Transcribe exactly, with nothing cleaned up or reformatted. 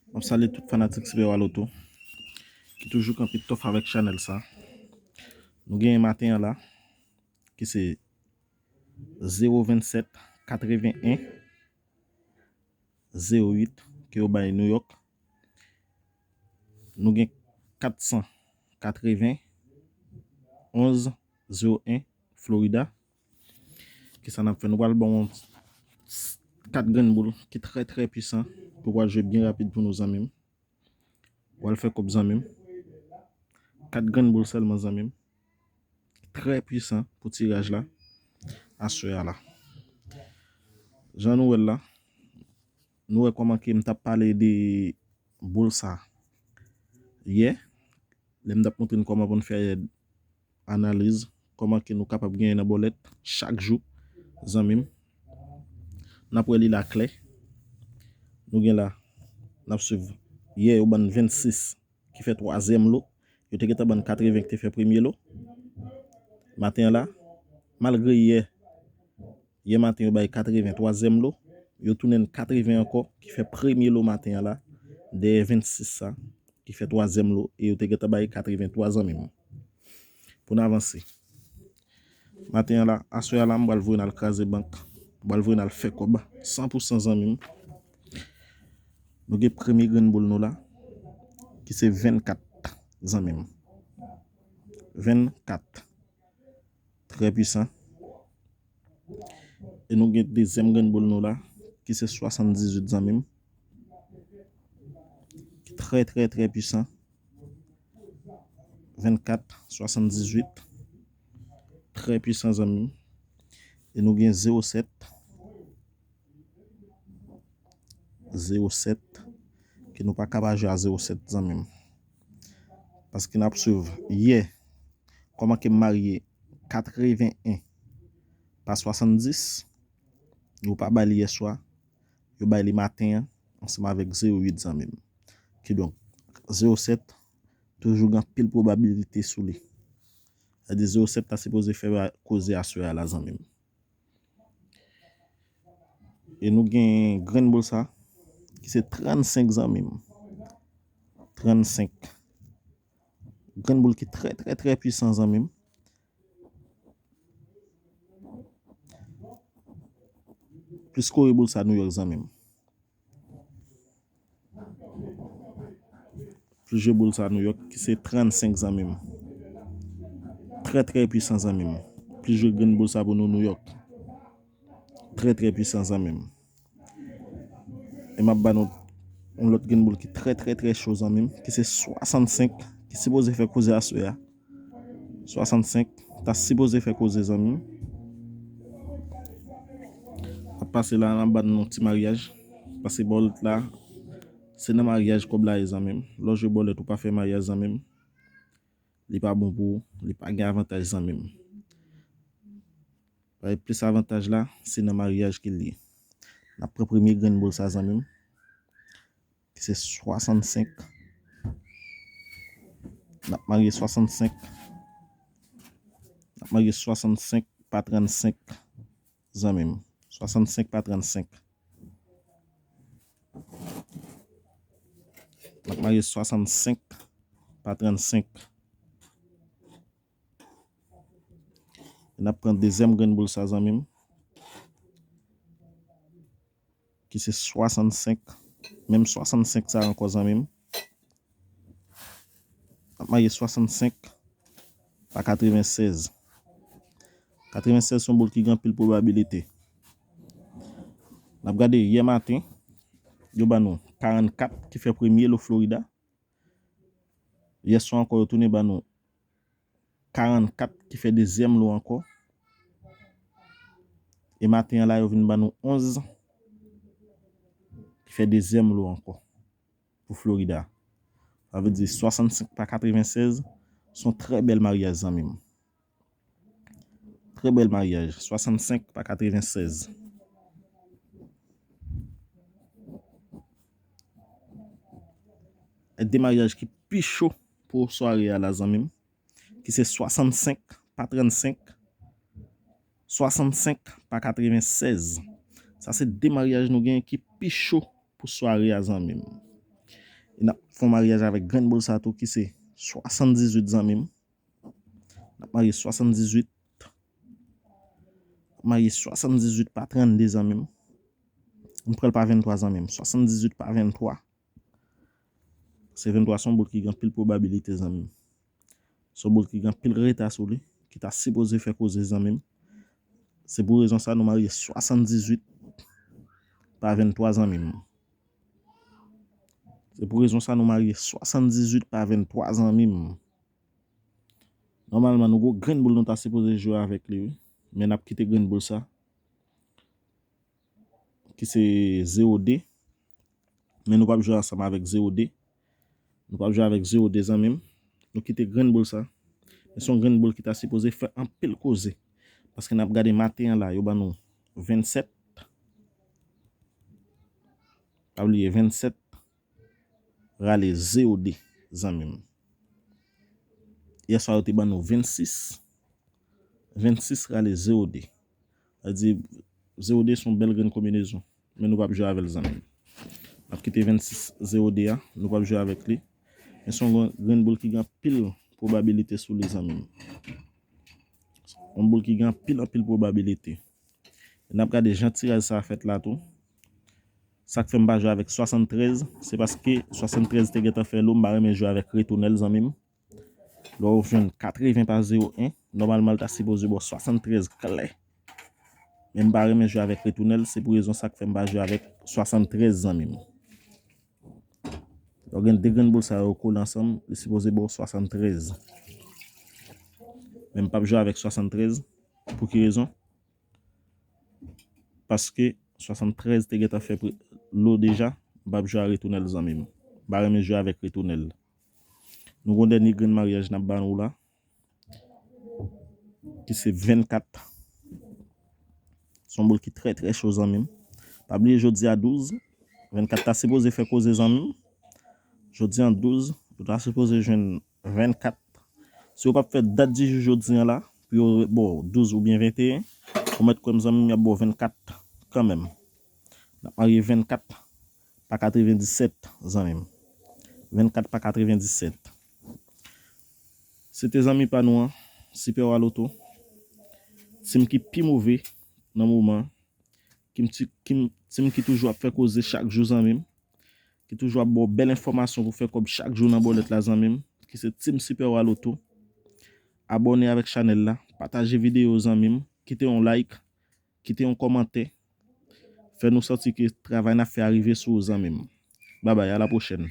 M ap salye tout fanatik Sipèwa Loto ki toujou kanpe tòf avèk chanèl sa. Nou genyen maten an la, ki se zewo vennsèt katreven en zewo uit ke yo bay New York. Nou gen kat san katreven onz zewo en Florida. Kisa n ap fè? Nou pral ba w yon kat grenn boul ki trè, trè pwisan, pou pral jwe byen rapid pou nou, zanmi m. Pral fè kòb, zanmi m. Kat grenn boul sèlman, zanmi m. Trè pwisan pou tiraj la, aswè a la. Jan nou wè l la, nou wè kòman ke m t ap pale de boul sa yè, lè m t ap montre n kòman pou n fè analiz, kòman ke nou kapab genyen nan bòlèt chak jou, zanmi m. N ap wè li la klè. Nou gen la, n ap swiv. Yè, yo ban n vennsis, ki fè twazyèm lo. Yo te gentan ban n katreven, ki te fè premye lo. Maten an la, malgre yè, yè maten yo bay katreven twazyèm lo, yo tounen n katreven ankò, ki fè premye lo maten an la, dèyè vennsis sa, ki fè twazyèm lo, e yo te gentan bay katreven twa, zanmi m. Pou n avanse. Maten an la, aswè a la, m pral voye n al kraze bank. M pral voye n al fè kòb, san pou san, zanmi m. Nou gen premye grenn boul nou la, ki se vennkat, zanmi m. Vennkat. Trè pwisan. E nou gen dezyèm grenn boul nou la, ki se swasanndizuit, zanmi m. Trè, trè, trè pwisan. Vennkat, swasanndizuit. Trè pwisan, zanmi m. E nou gen zewo sèt. Zewo sèt. Ke nou pa ka pa jwe a zewo sèt, zanmi m. Paske n ap swiv yè, kòman ke m marye katreven en pa swasanndis, yo pa bay li yèswa, yo bay li maten an, ansanm avèk zewo uit, zanmi m. Kidonk, zewo sèt toujou gen anpil pwobabilite sou li. Sa di zewo sèt ta sipoze fè koze aswè a la, zanmi m. E nou gen grenn boul sa, ki se trannsenk, zanmi m. Trannsenk. Grenn boul ki trè, trè, trè pwisan, zanmi m. Plis kore boul sa New York, zanmi m. Plis jwe boul sa New York, ki se trannsenk, zanmi m. Trè, trè pwisan, zanmi m. Plis jwe grenn boul sa pou nou New York. Trè, trè pwisan, zanmi m. E m ap ba nou yon lòt grenn boul ki trè, trè, trè cho, zanmi m, ki se swasannsenk, ki sipoze fè koze aswè a. Swasannsenk ta sipoze fè koze, zanmi m. N ap pase la, n ap ba nou yon ti maryaj. Pase bòlèt la, se nan maryaj kòb la ye, zanmi m. Lè w jwe bòlèt, ou pa fè maryaj, zanmi m, li pa bon pou ou, li pa gen avantaj, zanmi m. Bay plis avantaj la, se nan maryaj ke l ye. N ap pran premye grenn boul sa, zanmi m, ki se swasannsenk. N ap marye swasannsenk. N ap marye swasannsenk pa trannsenk, zanmi m. Swasannsenk pa trannsenk. N ap marye swasannsenk pa trannsenk. N ap pran dezyèm grenn boul sa, zanmi m, ki se swasannsenk. Menm swasannsenk sa ankò, zanmi m. N ap marye swasannsenk pa katrevennsèz. Katrevennsèz se yon boul ki gen anpil pwobabilite. N ap gade yè maten, yo ban nou karannkat ki fè premye lo Florida. Yèswa ankò, yo tounen ban nou karannkat ki fè dezyèm lo ankò. E maten an la, yo vin ban nou onz ki fè dezyèm lo ankò pou Florida. Sa vle di swasannsenk pa katrevennsèz, se yon trè bèl maryaj, zanmi m. Trè bèl maryaj, swasannsenk pa katrevennsèz. E de maryaj ki pi cho pou sware a la, zanmi m, ki se swasannsenk pa trannsenk, swasannsenk pa katrevennsèz. Sa se de maryaj nou gen ki pi cho pou sware a, zanmi m. E n ap fè yon maryaj avèk grenn boul sa tou ki se swasanndizuit, zanmi m. N ap marye swasanndizuit. Marye swasanndizuit pa trannde, zanmi m. M pran l pa venntwa, zanmi m. Swasanndizuit pa venntwa. Se venntwa se yon boul ki gen anpil pwobabilite, zanmi m. Se yon boul ki gen anpil reta sou li, ki ta sipoze fè koze, zanmi m. Se pou rezon sa nou marye swasanndizuit pa venntwa, zanmi m. Se pou rezon sa nou marye swasanndizuit pa venntwa, zanmi m. Nòmalman, nou gon grenn boul nou ta sipoze jwe avèk li, wi. Men n ap kite grenn boul sa, ki se zewo de. Men nou p ap jwe ansanm avèk zewo de. Nou p ap jwe avèk zewo de, zanmi m. Nou kite grenn boul sa. Men se yon grenn boul ki ta sipoze fè anpil koze. Paske n ap gade maten an la, yo ban nou vennsèt. Pa bliye, vennsèt rale zewo de, zanmi m. Yèswa, yo te ban nou vennsis. Vennsis rale zewo de. Sa di, zewo de se yon bèl grenn konbinezon. Men nou p ap jwe avè l, zanmi m. N ap kite vennsis zewo de a. Nou p ap jwe avèk li. Men se yon grenn, grenn boul ki gen anpil pwobabilite sou li, zanmi m. Yon boul ki gen anpil, anpil pwobabilite. N ap gade jan tiraj sa a fèt la tou. Sa k fè m pa jwe avèk swasanntrèz, se paske swasanntrèz te gentan fè lo, m pa renmen jwe avèk retounèl, zanmi m. Lè w jwenn katreven pa zewo en, nòmalman l ta sipoze ba w swasanntrèz klè. Men m pa renmen jwe avèk retounèl, se pou rezon sa k fè m pa jwe avèk swasanntrèz, zanmi m. Lè w gen de grenn boul sa yo kole ansanm, li sipoze ba w swasanntrèz. Men m p ap jwe avèk swasanntrèz. Pou ki rezon? Paske swasanntrèz te gentan fè pri-, lo deja, m p ap jwe a retounèl, zanmi m. M pa renmen jwe avèk retounèl. Nou gon dènye grenn maryaj n ap ba nou la, ki se vennkat. Se yon boul ki trè, trè cho, zanmi m. Pa bliye jodi a douz, vennkat ta sipoze fè koze, zanmi m. Jodi a douz, nou ta sipoze jwenn vennkat. Si yo p ap fè dat di jou jodi a la, pou yo ba w douz oubyen venteyen, ou mèt kwè m, zanmi m, y ap ba w vennkat kanmenm. N ap marye vennkat pa katrevendisèt, zanmi m. Vennkat pa katrevendisèt. Se te zanmi pa nou an, Sipè Wa Loto. Tim ki pi move nan moman an. Kim ti-, kim, tim ki toujou ap fè koze chak jou, zanmi m. Ki toujou ap ba w bèl enfòmasyon pou fè kòb chak jou nan bòlèt la, zanmi m. Ki se Tim Sipè Wa Loto. Abòne avèk chanèl la. Pataje videyo, zanmi m. Kite yon like. Kite yon kòmantè. Fè nou santi ke travay n ap fè a rive sou ou, zanmi m. Babay, a la pwochèn.